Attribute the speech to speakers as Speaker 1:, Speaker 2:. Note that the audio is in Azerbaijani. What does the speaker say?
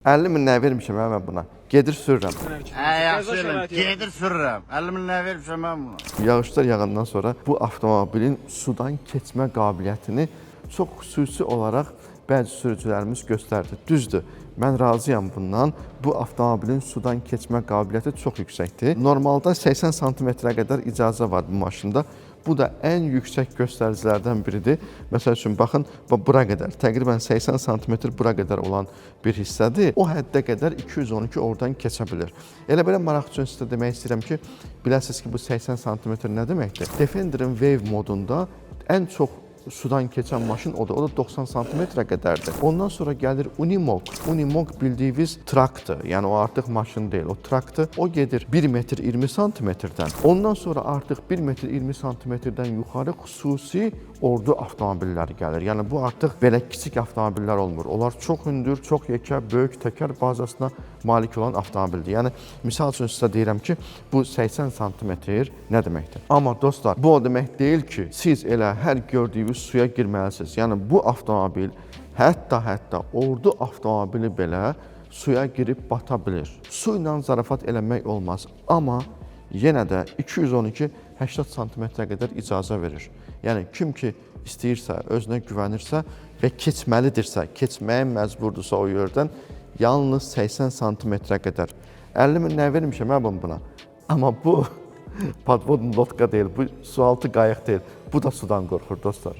Speaker 1: 50 min nə vermişəm hə mən buna. Gedir sürürəm.
Speaker 2: Hə, yaxşı eləm. Gedir sürürəm. 50 min nə vermişəm mən buna.
Speaker 1: Yağışlar yağandan sonra bu avtomobilin sudan keçmə qabiliyyətini çox xüsusi olaraq bəzi sürücülərimiz göstərdi. Düzdür, mən razıyam bundan. Bu avtomobilin sudan keçmə qabiliyyəti çox yüksəkdir. Normalda 80 sm-ə qədər icazə var bu maşında. Bu da ən yüksək göstəricilərdən biridir. Məsəl üçün baxın, bax bura qədər, təqribən 80 sm bura qədər olan bir hissədir. O həddə qədər 212 oradan keçə bilir. Elə belə maraq üçün sizə demək istəyirəm ki, biləsiniz ki, bu 80 sm nə deməkdir? Defenderin Wave modunda ən çox sudan keçən maşın odur. O da 90 santimetrə qədərdir. Ondan sonra gəlir Unimog. Unimog bildiyiniz trakdır. Yəni o artıq maşın deyil, o trakdır. O gedir 1 metr 20 santimetrdən. Ondan sonra artıq 1 metr 20 santimetrdən yuxarı xüsusi ordu avtomobilləri gəlir. Yəni bu artıq belə kiçik avtomobillər olmur. Onlar çox hündür, çox yekə, böyük təkər bazasına malik olan avtomobildir. Yəni misal üçün sizə deyirəm ki, bu 80 santimetr nə deməkdir? Amma dostlar, bu o demək deyil ki, siz elə hər gördüyünüz suya girməlisiniz. Yəni bu avtomobil hətta ordu avtomobili belə suya girib bata bilir. Su ilə zarafat eləmək olmaz, amma yenə də 212 80 santimetrə qədər icazə verir. Yəni kim ki istəyirsə, özünə güvənirsə və keçməlidirsə, keçməyə məcburdursa o yerdən yalnız 80 santimetrə qədər. 50 min nə vermişəm hə mən buna. Amma bu podvodun lotka deyil, bu sualtı qayıq deyil. Bu da sudan qorxur dostlar.